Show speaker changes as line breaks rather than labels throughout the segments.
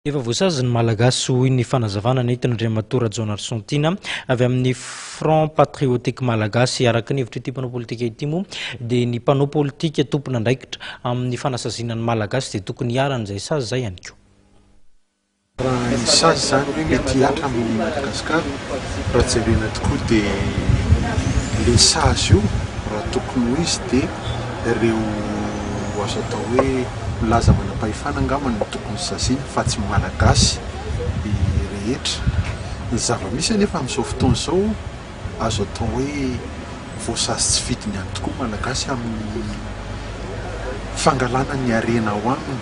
Efa voasazy ny Malagasy, hoy ny fanazavana nentin'Andriamatoa Rajaonarison Tiana avy amin'ny Front Patriotique Malagasy. Araka ny hevitr'ity mpanao politika ity moa dia ny mpanao politika tompon'andraikitra amin'ny fanasaziana ny Malagasy dia tokony hiharan'izay sazy izay ihany koa.
Raha ny sazy izany hoe mety hihatra amin'i Madagasikara, raha jerena tokoa dia ilay sazy io raha tokony ho izy dia ireo azo atao hoe milaza manam-pahefana angamba no tokony saziana fa tsy ny Malagasy rehetra. Ny zava-misy anefa amin'izao fotoana izao azo atao hoe voasazy tsy fidiny ihany tokoa ny Malagasy amin'ny fangalana ny harena ao aminy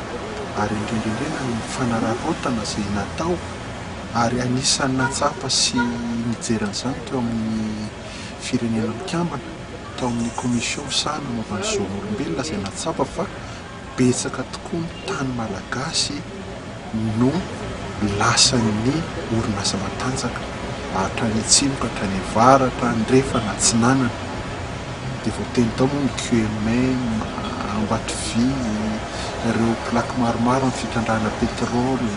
ary indrindra indrindra ny fanararaotana izay natao ary anisan'ny nahatsapa sy nijery an'izany teo amin'ny Firenena Mikambana tao amin'ny Commission misahana momba ny zon'olombelona izay nahatsapa fa betsaka tokoa ny tany malagasy no lasan'ny orinasa matanjaka hatrany atsimo ka hatrany avaratra, andrefana, atsinanana. Dia voateny tao moa ny QMM, Ambatovy, ireo plaque maromaro amin'ny fitrandrahana pétrole,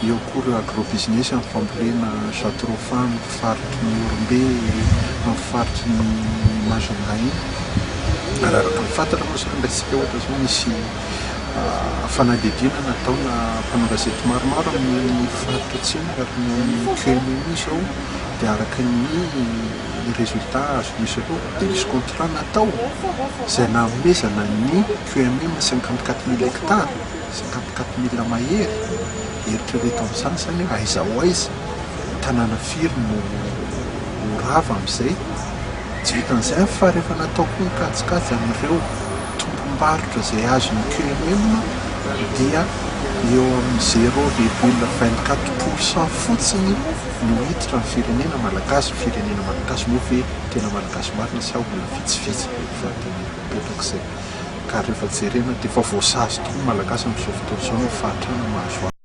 eo koa ireo agro-business amin'ny fambolena jatropha amin'ny faritry ny Ihorombe, amin'ny faritry ny Majunga iny. Ary araka ny fantatra moa izany, raisitsika ohatra izao nisy fanadihadiana nataona mpanao gazety maromaro amin'ny faritra atsimo ary ny amin'ny QMM izao dia araka ny résultat azon'izy ireo dia nisy contrat natao izay nanomezana ny QMM 54 mille hectares, 54 mille mahery. Eritrereto amin'izany izany hoe aiza ho aiza, tanàna firy no ho rava amin'izay. Tsy vitan'izay fa rehefa natao koa ny kajikajy amin'ireo tompom-barotra izay azon'ny QMM dia eo amin'ny 0,24 % fotsiny no hiditra ny firenena malagasy. Ny firenena malagasy moa ve tena malagasy marina sa olona vitsivitsy? Fanontaniana mipetraka izay. Ka rehefa jerena dia efa voasazy tokoa ny malagasy amin'izao fotoana izao noho ny fahantrana mahazo azy.